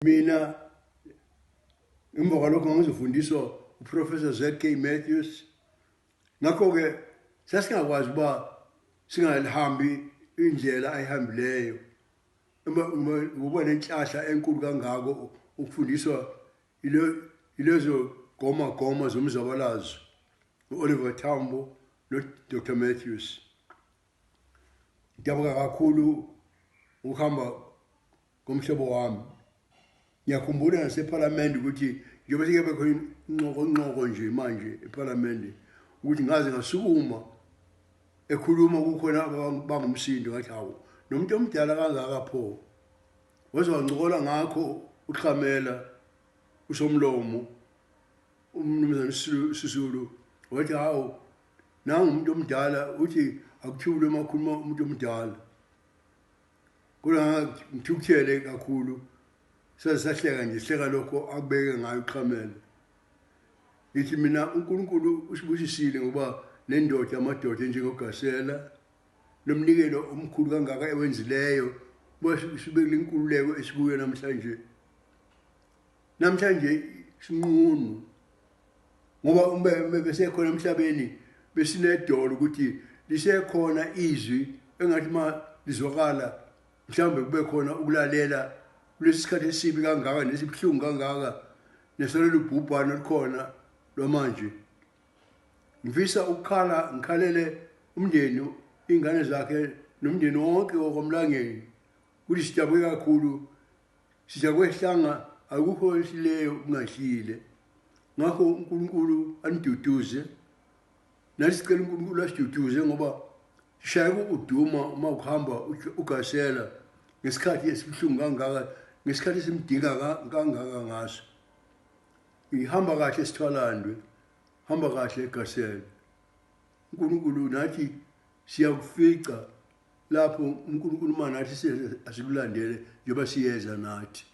Mina emva kwalokho ngangizofundiswa uProfessor ZK Matthews. Ngakho-ke sasingakwazi uba singalihambi indlela ayihambileyo. Ngoba nenhlahla enkulu kangako ukufundiswa yilezo goma goma zomzabalazo u-Oliver Tambo no-Dr Matthews. Ngidabuka kakhulu ukuhamba komhlobo wami. Ngiyakhumbula nasephalamende ukuthi njengoba sike bekhona inqokonqoko nje manje ephalamende ukuthi ngaze ngasukuma ekhuluma kukhona bangumsindo ngathi hawu nomuntu omdala kangaka pho waze wancokola ngakho uxhamela usomlomo umnumzane Sisulu wathi hawu nangu umuntu omdala uthi akuthule uma khuluma umuntu omdala. Kodwa ngithukuthele kakhulu saze sahleka nje sihleka lokho akubeke ngayo uXhamela. Ngithi mina uNkulunkulu usibusisile ngoba nendoda amadoda enjengoGasela nomnikelo omkhulu kangaka ewenzileyo sibekile inkululeko esikuyo namhlanje. Namhlanje sinqunu ngoba uma besekhona emhlabeni besinedolo ukuthi lisekhona izwi engathi uma lizwakala mhlawumbe kube khona ukulalela kulesi sikhathi esibi kangaka nesibuhlungu kangaka nesalolu bhubhane olukhona lwamanje. Ngifisa ukukhala ngikhalele umndeni, iy'ngane zakhe nomndeni wonke wakwaMlangeni ukuthi sijabuke kakhulu. Sijakwehlanga akukho esileyo kungahlile. Ngakho uNkulunkulu aniduduze. Nathi sicela uNkulunkulu asiduduze ngoba sishayeka uduma uma kuhamba uGasela ngesikhathi esibuhlungu kangaka, ngesikhathi esimdinga kangaka ngaso. Ihamba kahle Sithwalandwe, hamba kahle Gasela. uNkulunkulu nathi siyakufica lapho uNkulunkulu uma nathi asikulandele njengoba siyeza nathi.